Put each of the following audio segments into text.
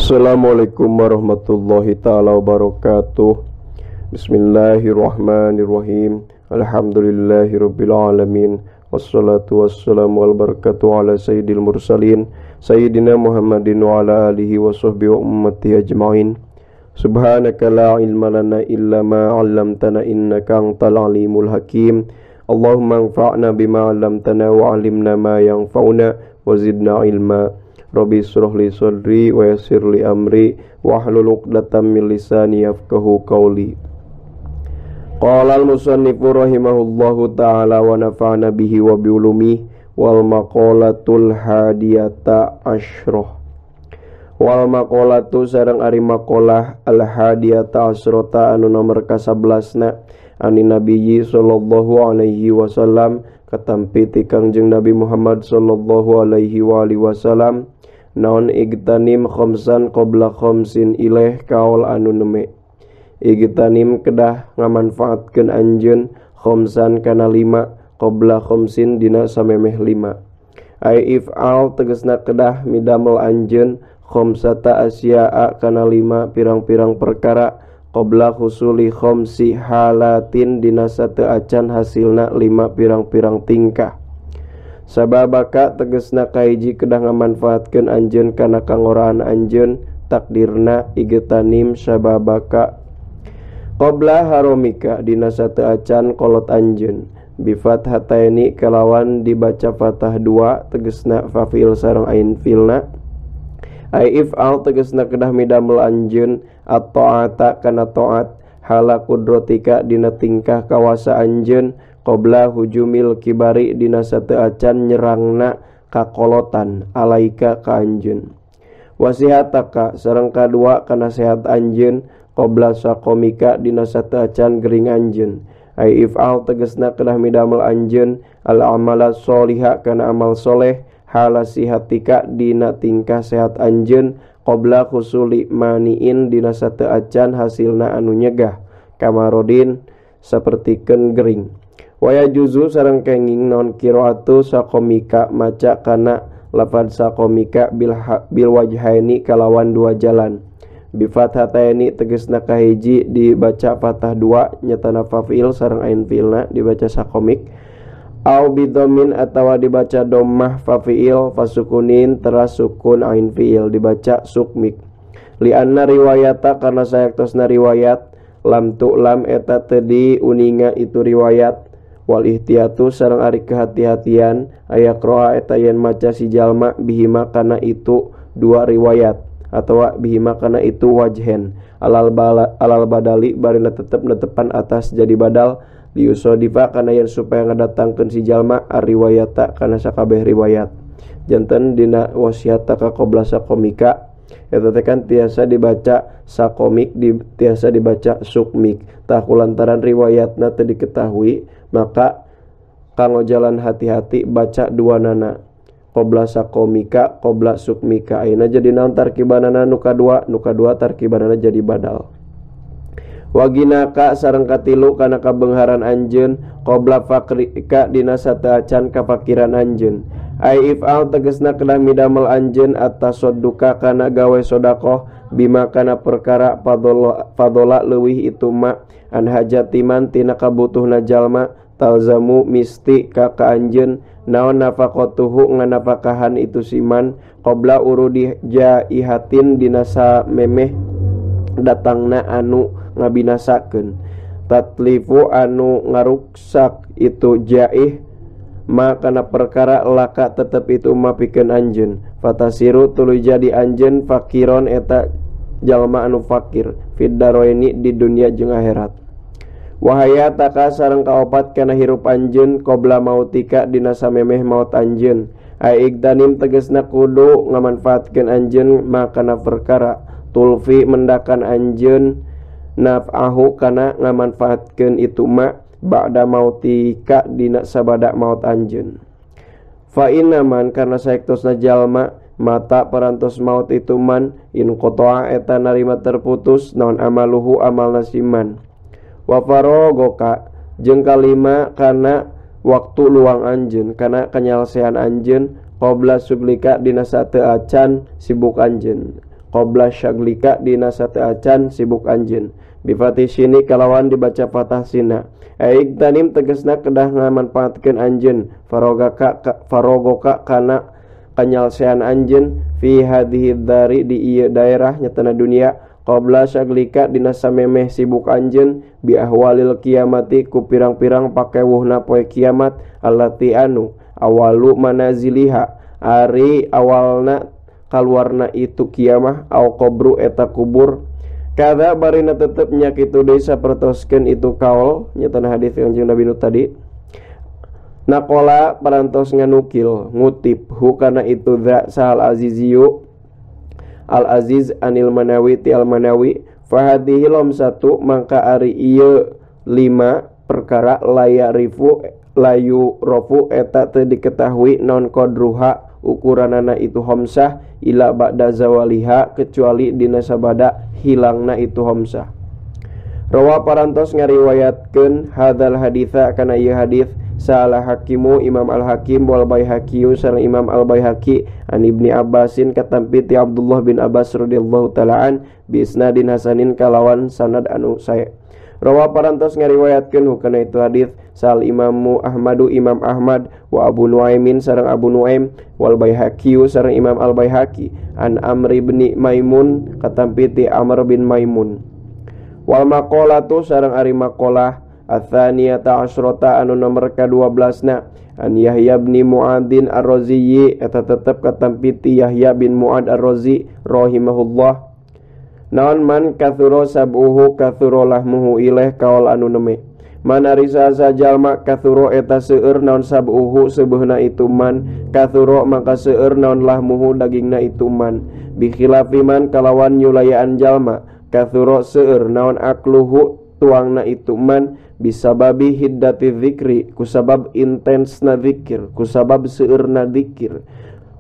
Assalamualaikum warahmatullahi taala wabarakatuh. Bismillahirrahmanirrahim. Alhamdulillahirabbil alamin. Wassalatu wassalamu wal barakatuh ala sayyidil mursalin sayyidina Muhammadin wa ala alihi wa sahbihi wa ummati ajmain. Subhanaka la ilma lana illa ma 'allamtana innaka antal alimul hakim. Allahumma anfa'na bima 'allamtana wa 'allimna ma yanfa'una wa zidna ilma. Rabbi israh li sadri wa yassir li amri wahlul 'uqdatam min lisani yafqahu qawli. Qala al-musannifu rahimahullahu ta'ala wa nafa'ana bihi wa bi ulumihi wal maqalatul hadiyata asyrah. Wal maqalatu sareng ari maqalah al hadiyata asyrata anu nomor ka-11na ani Nabiyyi sallallahu alaihi wasallam katampi ti Kangjeng Nabi Muhammad sallallahu alaihi wa alihi wasallam naon igtanim khamsan qabla khamsin ilaih kaol anu neme. Igtanim kedah ngamanfaatkeun anjeun khamsan kana lima qabla khamsin dina samemeh lima. Ai if'al tegesna kedah midamel anjeun khamsata asya'a kana lima pirang-pirang perkara qabla husuli khamsi halatin dina sateu acan hasilna lima pirang-pirang tingkah. Sababaka tegesna kahiji kedah ngamanfaatkeun anjeun kana kangoraan anjeun takdirna igtanim sababaka qabla haromika dina sateu acan kolot anjeun bi fathataini kalawan dibaca fathah dua tegesna fa fi'il sareng ain fi'ilna. Ai if'al tegesna kedah midamel anjeun at-ta'ata kana ta'at hala kudrotika dina tingkah kawasa anjeun qabla hujumil kibari dina sateu acan nyerangna kakolotan alaika ka anjeun. Wasihataka sareng kadua kana sehat anjeun qabla saqomika dina sateu acan gering anjeun. Ai if'al tegesna kedah midamel anjeun al amala sholiha kana amal soleh hala sihatika dina tingkah sehat anjeun qabla husuli maniin dina sateu acan hasilna anu nyegah kamarodin sapertikeun gering. Waya juzu sareng kenging non qiraatu saqomika maca kana lafad saqomika bil wajhaini kalawan dua jalan. Bi fathataini tegesna kahiji dibaca fathah dua nyatana fa fi'il sareng ain fi'ilna dibaca saqomik. Au bidhammin atawa dibaca dhammah fa fi'il fasukunin teras sukun ain fi'il dibaca sukmik. Li anna riwayata karena sayaktosna riwayat lam tu lam eta teu diuninga itu riwayat wal ihtiyatu sareng ari kehati-hatian aya qira'a eta yen maca si jalma bihima kana itu dua riwayat atawa bihima kana itu wajhen alal badali barina tetep netepan atas jadi badal liusodifa kana yen supaya ngadatangkeun si jalma ariwayata kana sakabeh riwayat. Janten dina wasiat ka qabla saqomika eta teh kan tiasa dibaca saqomik tiasa dibaca sukmik. Tah kulantaran riwayatna teu diketahui maka kanggo jalan hati-hati baca dua nana qabla saqomika qabla sukmika. Ayeuna jadi naon tarkibanana nu kadua, nu kadua tarkibanana jadi badal. Waginaka sareng katilu kana kabeungharan anjeun qabla faqrika dina sateu acan kafakiran anjeun. Ai if'al tegesna kedah midamel anjeun atasadduka kana gawe sedekah bima kana perkara fadola leuwih itu ma an hajatiman tina kabutuhna jalma talzamu misti ka anjeun naon nafaqatuhu nganafakahan itu siman qabla urudi jaihatin dina samemeh datangna anu ngabinasakeun tatlifu anu ngaruksak itu jaih ma kana perkara laka tetep itu ma pikeun anjeun fatasiru tuluy jadi anjeun fakiron eta jalma anu fakir fid daroini di dunia jeung akhirat. Wahayataka sareng kaopat kana hirup anjeun qabla mautika dina samemeh maut anjeun. Ai igtanim tegesna kudu ngamanfaatkeun anjeun ma kana perkara tulfi mendakan anjeun naf'ahu kana ngamanfaatkeun itu ma ba'da mautika dina sabada maut anjeun. Fa innaman karena saektosna jalma mata parantos maut itu man in qata'a eta narima terputus naon amaluhu amalna siman. Wa farogoka jeung kalima kana waktu luang anjeun kana kanyalsean anjeun qabla suglika dina sateu acan sibuk anjeun. Qabla syaglika dina sateuacan sibuk anjeun. Bifati sini kalawan dibaca fathah sina. Aigtanim tegasna kedah ngamanfaatkeun anjeun farogaka farogoka kana kanyalsean anjeun fi hadhihi dari di ieu daerah nyatana dunia qabla syaglika dina samemeh sibuk anjeun bi ahwalil kiamati ku pirang-pirang pakewuhna poe kiamat allati anu awalu manaziliha ari awalna kaluarna itu kiamah au qabru eta kubur kada barina tetep nya kitu deui sapertoskeun itu kaul nyatana hadis Kanjeng Nabi nu tadi. Nakola parantos nganukil ngutip hukana itu dza sahal aziziyu al aziz anil manawi ti al manawi fahadihi lom satu mangka ari ieu lima perkara layarifu layu rofu eta teu diketahui non qadruha ukuranana itu homsah ila ba'da zawaliha kecuali dina sabada hilangna itu homsah. Rawa parantos ngariwayatkeun hadzal haditsa kana ieu hadis salah hakimu Imam Al-Hakim wal Baihaqi sareng Imam Al-Baihaqi an Ibni Abbasin katampi ti Abdullah bin Abbas radhiyallahu taala an bi isnadin hasanin kalawan sanad anu sae. Rawa parantos ngariwayatkeun hukana itu hadis sal Imamu Ahmadu Imam Ahmad wa Abu Nuaimin sareng Abu Nuaim wal Baihaqi sareng Imam Al-Baihaqi an Amr bin Maimun katampi ti Amr bin Maimun. Wal maqalatu sareng ari maqalah atsaniyata asyrata anu nomor ka-12 na an Yahya bin Mu'adin Ar-Razi eta tetep katampi ti Yahya bin Mu'ad Ar-Razi rahimahullah. Naon man kathuro sab'uhu kathuro lahmuhu ilaih kaol anu neme. Man ari saha jalma kathuro eta seueur naon sab'uhu seubeuna itu man kathuro maka seueur naon lahmuhu dagingna itu man bi khilafi man kalawan nyulayaan jalma kathuro seueur naon akluhu tuangna itu man bisababi hiddati dzikri kusabab intensna zikir kusabab seueurna zikir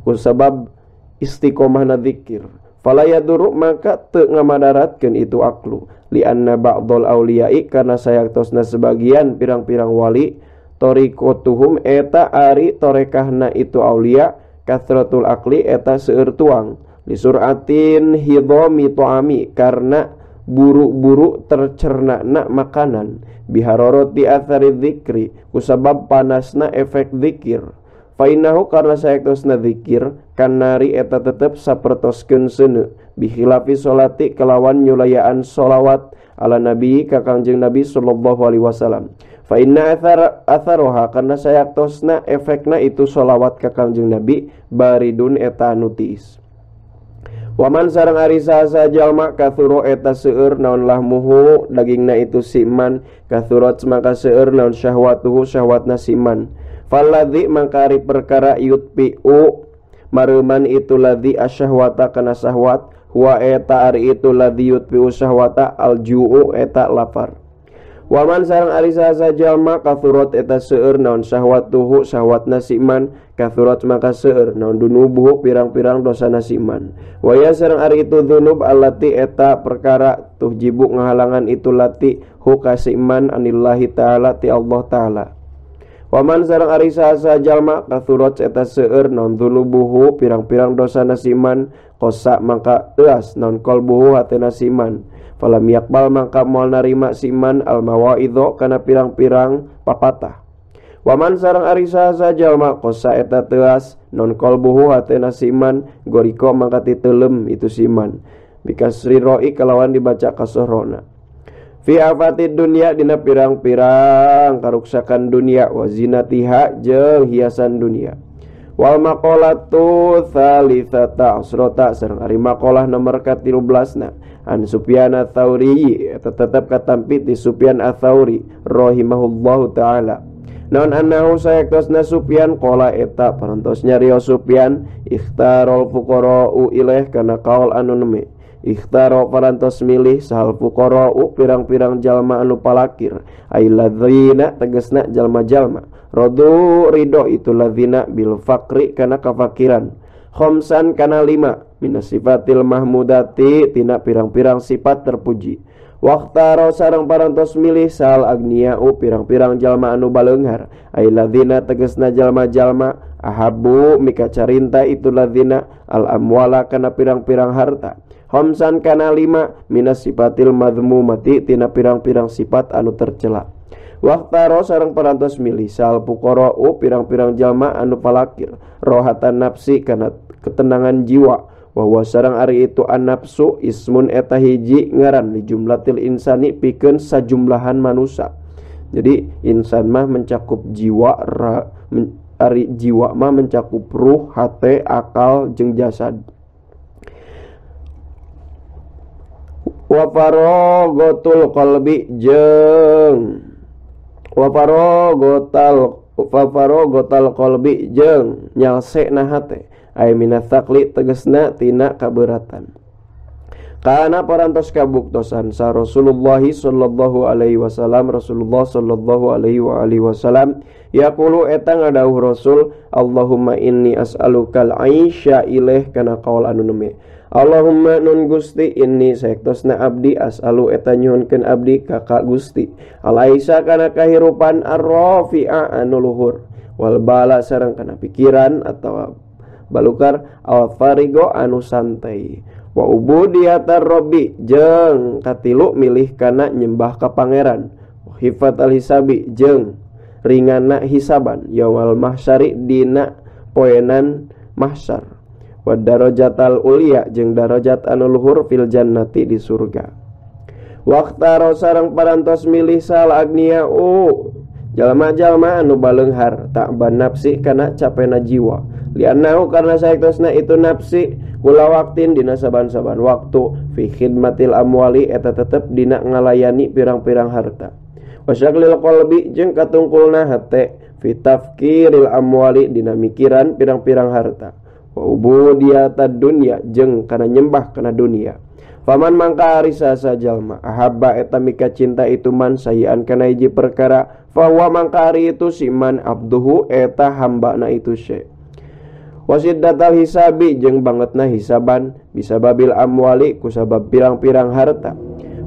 kusabab istiqomahna zikir. Fala yaduru maka teu ngamadaratkeun itu aklu li anna ba'dul auliyai karena sayaktosna sebagian pirang-pirang wali thariqatuhum eta ari torekahna itu aulia kathratul akli eta seueur tuang li suratin hidhami ta'ami karena buru-buru tercernana makanan bihararati athari dzikri kusabab panasna efek zikir. Fainahu karena sayaktosna zikir kanari eta tetep sapertoskeun seuneu bikhilafi sholati kelawan nyulayaan sholawat ala nabi ka Kangjeng Nabi sallallahu alaihi wasallam. Fa inna atharoha karena sayaktosna efekna itu sholawat ka Kangjeng Nabi baridun eta anu tiis. Waman sareng ari saha jalma kathuro eta seueur naon lahmuhu dagingna itu siman kathurat maka seueur naon syahwatuhu syahwatna siman. Faladzi mangkari perkara yutpiu maruman itu ladzi asyahwata kana syahwat huwa eta ari itu ladzi yutpiu syahwata alju'u eta lapar. Waman sareng ari saha jalma kathurat eta seueur naon syahwatuhu syahwatna siman kathurat maka seueur naon dunubuhu pirang-pirang dosana siman. Waya sareng ari itu dzunub allati eta perkara tuhjibu ngahalangan itu lati hu ka siman anillahi ta'ala ti Allah ta'ala. Waman sareng ari saha jalma kathurat eta seueur naon dzunubuhu pirang-pirang dosana siman kosa maka euas naon qalbuhu hatena siman. Falam yakbal mangka moal narima siman al mawaidho kana pirang-pirang papatah. Waman sareng ari saha jalma kosa eta teuas non qalbuhu hatena siman goriko mangka titeulem itu siman bikasri roi kalawan dibaca kasohrona. Fi afatid dunya dina pirang-pirang karuksakan dunia wa zinatiha jeung hiasan dunia. Wal maqalatu tsalitsata asrota sareng ari maqalah nomor ka-13 na an Sufyan ats-Tsauri eta tetep katampi ti Sufyan ats-Tsauri rahimahullahu taala. Naon annahu sayaktosna Sufyan qala eta parantos nyarios Sufyan ikhtarul fuqara'u ilaih kana kaul anu neme. Ikhtaro parantos milih sahal fuqara'u pirang-pirang jalma anu palakir ailadzina tegesna jalma-jalma rodu ridho itu ladzina bil faqri kana kafakiran khamsan kana lima minas sifatil mahmudati tina pirang-pirang sifat terpuji. Waqtaro sareng parantos milih sal agniau pirang-pirang jalma anu baleunghar ai ladzina tegasna jalma-jalma ahabu mika carinta itu ladzina al amwala kana pirang-pirang harta khamsan kana 5 minas sifatil madhmumati tina pirang-pirang sifat anu tercela. Waqtaro sareng parantos milih sal fuqara'u pirang-pirang jalma anu falakir rohatan nafsi kana ketenangan jiwa bahwa sarang ari itu an-nafsu ismun eta hiji ngaran li jumlatil insani pikeun sajumlahan manusia. Jadi insan mah mencakup jiwa ari jiwa mah mencakup ruh, hate, akal jeung jasad. Wa faraghatul qalbi jeung wa faraghatul qalbi jeung nyalsena hate ay minathaqli tegesna tina kaberatan. Kana parantos kabuktosan sa Rasulullah sallallahu alaihi wasallam Rasulullah sallallahu alaihi wa alihi wasallam yaqulu eta ngadawuh Rasul Allahumma inni as'alukal aisya ilaih kana qaul anu neme Allahumma nun Gusti inni saektosna abdi as'alu eta nyuhunkeun abdi ka ka Gusti al aisya kana kahirupan arrafi'a anu luhur wal bala sareng kana pikiran atawa balukar al farigo anu santai wa ubudiyatar robbi jeung katilu milih kana nyembah ka pangeran hifat al hisabi jeung ringana hisaban yaumal mahsyari dina poenan mahsyar wa darajatal ulia jeung darajat anu luhur fil jannati di surga. Waqtaro sareng parantos milih sal agniau jalma-jalma anu baleunghar ta'ban nafsi kana capena jiwa li'annahu karena saektosna itu nafsi kula waktin dina saban-saban waktu fi khidmatil amwali eta tetep dina ngalayani pirang-pirang harta wasyaglil qalbi jeung katungkulna hate fi tafkiril amwali dina mikiran pirang-pirang harta wa ubudiyatad dunya jeung kana nyembah kana dunia. Faman mangka ari sasa jalma ahabba eta mika cinta itu man sayian kana hiji perkara fahuwa mangka ari itu si man abduhu eta hambana itu syai. Wasiddatal hisabi jeung bangetna hisaban bisababil amwali kusabab pirang-pirang harta.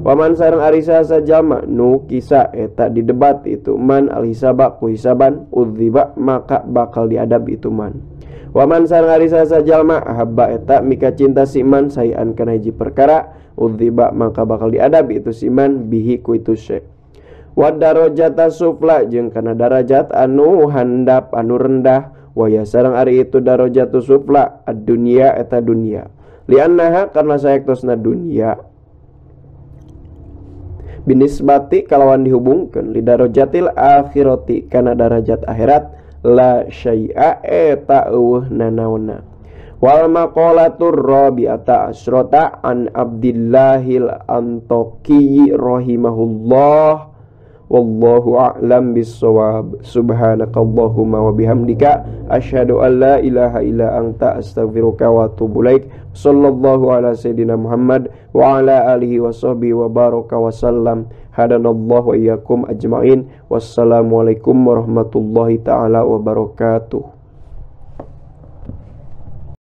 Waman sareng ari sasa jalma nu kisa eta didebat itu man al hisaba ku hisaban udziba maka bakal diadab itu man. Waman sareng ari sasa jalma ahabba eta mika cinta si man sayan kana hiji perkara udziba maka bakal diadab itu si man bihi ku itu syai. Wa darajata sufla jeung kana darajat anu handap anu rendah waya sareng ari itu darajatu sufla ad-dunya eta dunya li'annaha karena saektosna dunya binisbati kalawan dihubungkeun li darajatil akhirati kana darajat akhirat la syai'a eta eueuh nanaonna. Wal maqalatur rabi'ata asrata an Abdillahil Antoki rahimahullah. Wallahu a'lam bissawab. Subhanakallahumma wa bihamdika asyhadu an la ilaha illa anta astaghfiruka wa atubu ilaik. Sallallahu ala sayidina Muhammad wa ala alihi wa sahbihi wa baraka wa sallam. Hadanallahu wa iyyakum ajmain. Wassalamualaikum warahmatullahi taala wabarakatuh.